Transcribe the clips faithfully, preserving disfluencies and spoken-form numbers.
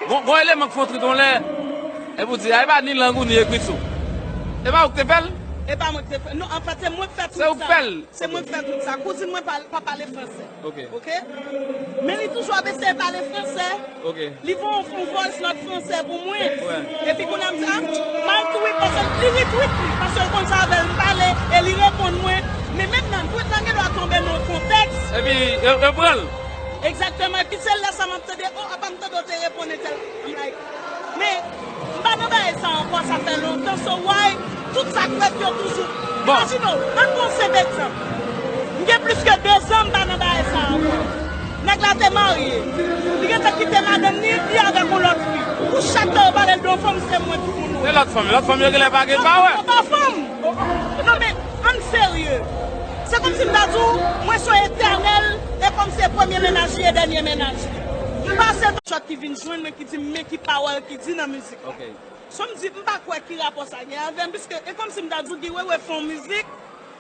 Gon, gon eleman k fè yon trit yon lè, epi w di, a, e pa ni lang ou ni ekriti w. E pa ou k te fè l? E pa mwen ki te fè l. Non, anfèt, se mwen k fè trit sa. Se ou k fè l? Se mwen k fè trit sa. Kouzin mwen pa, pa pale fransè. Ok. Ok? Men li toujou ap eseye pale fransè. Ok. Li voye yon, yon voice note fransè pou mwen. Wè. Epi kounye a m di, a, m al tweet, paske li retweet li, paske l konn sa avè l m pale, e li reponn mwen. Men mentnan, tweet la gen dwa tonbe nan yon kontèks. Epi, yo, yo pran l. Egzakteman. Epi se lè sa m ap tande, o, apa m tande w te reponn entèl. I'm like, men, m pa nan bagay sa ankò, sa fè lontan, so why tout sa k fèt yo toujou. Bon. Imajine w, ann pran yon senp egzanp. M gen plis ke de zan m pa nan bagay sa ankò. Nèg la te marye. Li gentan kite madanm ni li avèk yon lòt fi. Pou chak tan yo pale l de yon fanm, se mwen tout moun wè. E lòt fanm, lòt fanm yo genlè pa gen pa wè. Yo pa fanm. Non, men, ann serye. Se kòmsi m ta di w, mwen se yon etènèl, e kòm se premye mennaj li e dènye mennaj li. M pase tan chòt ki vin jwenn mwen ki di m men ki pawòl ki di nan mizik la. Ok. So m di, m pa kwè ki rapò sa gen avè m, piske e kòmsi m ta di w Guy Wewe fè yon mizik,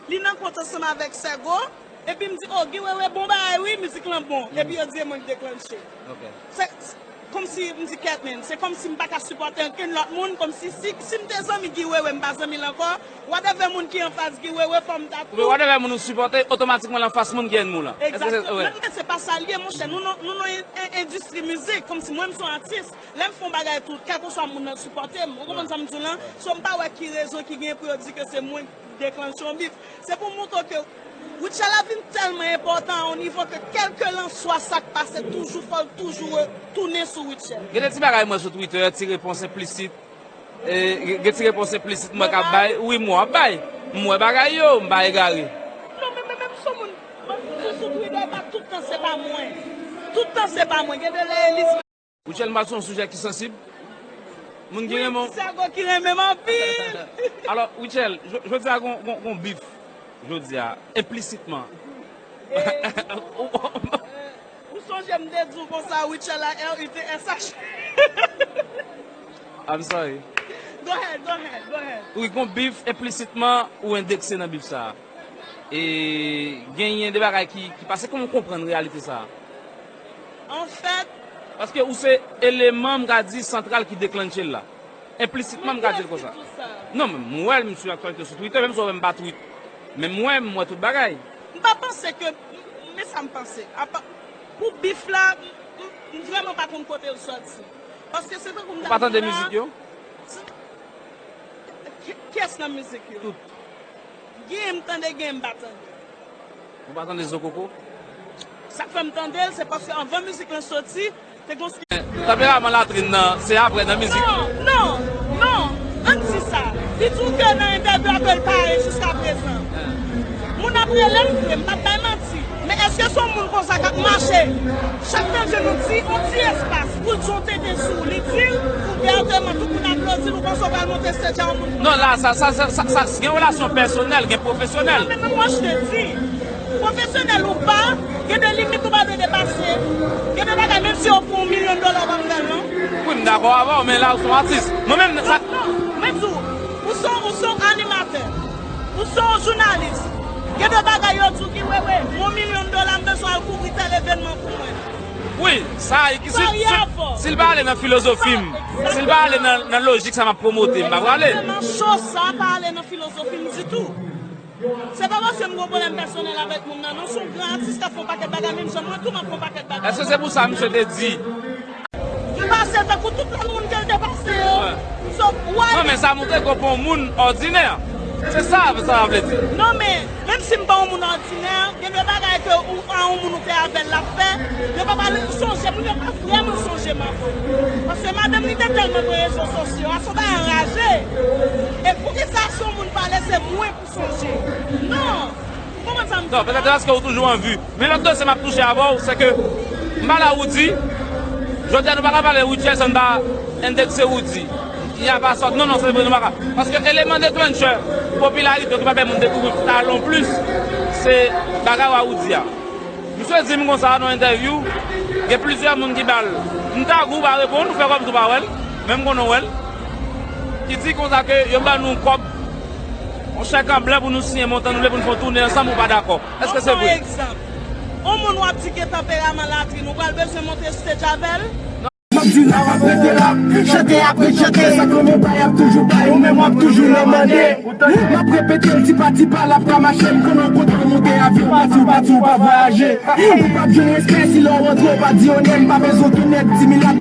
li nan kont ansanm avèk Sègo, epi m di, o, Guy Wewe bon bagay wi, mizik lan bon, epi yo di e mwen k deklanche. Ok. Se, se kòmsi m di, kèt men, se kòmsi m pa ka sipòte ankenn lòt moun, kòmsi si, si m te zanmi Guy Wewe, m pa zanmi l ankò, whatever moun ki anfas Guy Wewe, fò m ta tou. Whatever moun ou sipòte, otomatikman l anfas moun ki ènmi w lan. Egzakteman. Men, men se pa sa l ye, monchè. Nou nan, nou nan en-, en-, endistri mizik, kòmsi mwen, m se yon atis. Lè m fè yon bagay tou, kèlkeswa moun nan sipòte m. Ou konprann sa m di w lan? So, m pa wè ki rezon ki gen pou yo di ke se mwen ki deklanche yon bif. Se pou montre w ke Rutshelle la vin tèlman enpòtan a yon nivo ke kèlkelanswa sa k pase, toujou fò l toujou re-, tounen sou Rutshelle. Gen de ti bagay m wè sou Twitter, ti repons enplisit. E, gen ti repons enplisit mwen k ap bay. Wi, m wè w ap bay. M wè bagay yo, m pa egare. Non, men, men, men m se yon moun, mwen toujou sou Twitter, e pa tout tan se pa mwen. Tout tan se pa mwen. Gen de lè e li Rutshelle, m pral sou yon sijè ki sansib. Moun ki renmen w. Wi, Sègo ki renmen m anpil. Alò, Rutshelle, jo-, jodi a gon, gon, gon bif. Jodi a, enplisitman. E, ou sonje m te di w konsa, Rutshelle la, R U T S H. I'm sorry. Go ahead, go ahead, go ahead. Wi, gon bif, enplisitman, ou endekse nan bif sa a. E genyen de bagay ki, ki pase. Kòman w konprann reyalite sa a? Anfèt, paske ou se eleman, m ka di, santral ki deklanche l la. Enplisitman, m ka di l konsa. Non, men m wè l, m swiv aktyalite sou Twitter, menm si w wè m pa tweet. Men m wè, m wè tout bagay. M pa panse ke, men sa m panse. Apa, pou bif la, m, m, m vrèman pa konn kote l sòti. Paske se tankou m ta di w la. Ou pa tande mizik yo? Ki-, kiyès nan mizik yo? Tout. Gen m tande, gen m pa tande. Ou pa tande Zo Koko? Sa k fè m tande l, se paske anvan mizik lan soti, te gon... Tanperaman latrin nan, se apre nan mizik. Non, non, non. Ann di sa. Li di w ke nan entèvyou a ke l pare jiskaprezan. Moun ap rele m vre, m p ap bay manti. Men èske se yon moun konsa k ap mache? Chak tan ke nou di yon ti espas pou l di yon tenten sou li, di l ouvèteman, tout moun aplodi l, ou panse w pral monte stage a yon moun konsa? Non, la, sa, sa, sa, sa, sa gen relasyon pèsonèl, gen pwofesyonèl. Non, men mwen, mwen, je te di, pwofesyonèl ou pa, gen de limit ou pa dwe depase. Gen de bagay, menm si yo pou yon milyon dola, w p ap fè l, non. Wi, m dakò avè w, men la, ou se yon atis. Mwen menm, sa... Non, non, mwen di w, ou se, ou se yon animatè. Ou se yon jounalis. Gen de bagay yo di w ki, wi, wi, yon milyon dola, m bezwen al kouvri tèl evènman pou mwen. Wi, sa, ki si, si, si l pa ale nan filozofi m, si l pa ale nan, nan lojik sa m ap pwomote, m pa prale. Egzakteman, cho sa pa ale nan filozofi m ditou. Se pa paske m gen yon pwoblèm pèsonèl avèk moun nan, non, se yon gran atis k ap fè yon pakèt bagay, menm jan mwen tou m ap fè yon pakèt bagay. Èske se pou sa misye te di? Li pase tankou tout lòt moun ke l te pase yo. Wi. So, why? Non, men sa montre ke w pa yon moun òdinè. Se sa, sa vle di. Non, men, menm si m pa yon moun òdinè, gen de bagay ke ou, a yon moun ou te avè l, l ap fè, yo pa pale, sonje, moun yo pa vrèman sonje m ankò. Paske madanm li te tèlman pran rezo sosyo a, se yon bagay anraje. E poukisa si yon moun pale, se mwen pou sonje? Non! Ou konprann sa m di la? Non, petèt se paske ou toujou an vi. Men lòt dosye m ap touche avè w, se ke m pale a Roody. Jodi a, nou pa ka pale Rutshelle san n pa endekse Roody. Y a pa sòt, non, non, se vre, nou pa ka. Paske eleman deklanchè popilarite ki pa pèmèt moun dekouvri talan w plis, se bagay w a Roody a. Misye di m konsa nan yon entèvyou, gen plizyè moun ki ba l. M tag ou, ou pa reponn, ou fè kòmsi ou pa wè l, men m konnen w wè l. Ki di konsa ke yo ban nou kòb, yon chèk an blan pou nou siyen montan nou vle pou nou fè yon toune ansanm, ou pa dakò. Èske se vre? Mwen pran egzanp. Yon moun w ap di gen tanperaman latrin, ou pral bezwen monte stage avè l? Non. Di la w ap rete la, chante apre chante, sa kòm yon bay ap toujou bay, ou menm w ap toujou nan mande. M ap repete l tipa tipa, l ap ka mache, m konnen w kontan w monte avyon, pati w pati w pa vwayaje. Ou p ap jwenn respè si lè w rantre w pa di onè, m pa bezwen tounen ti milat.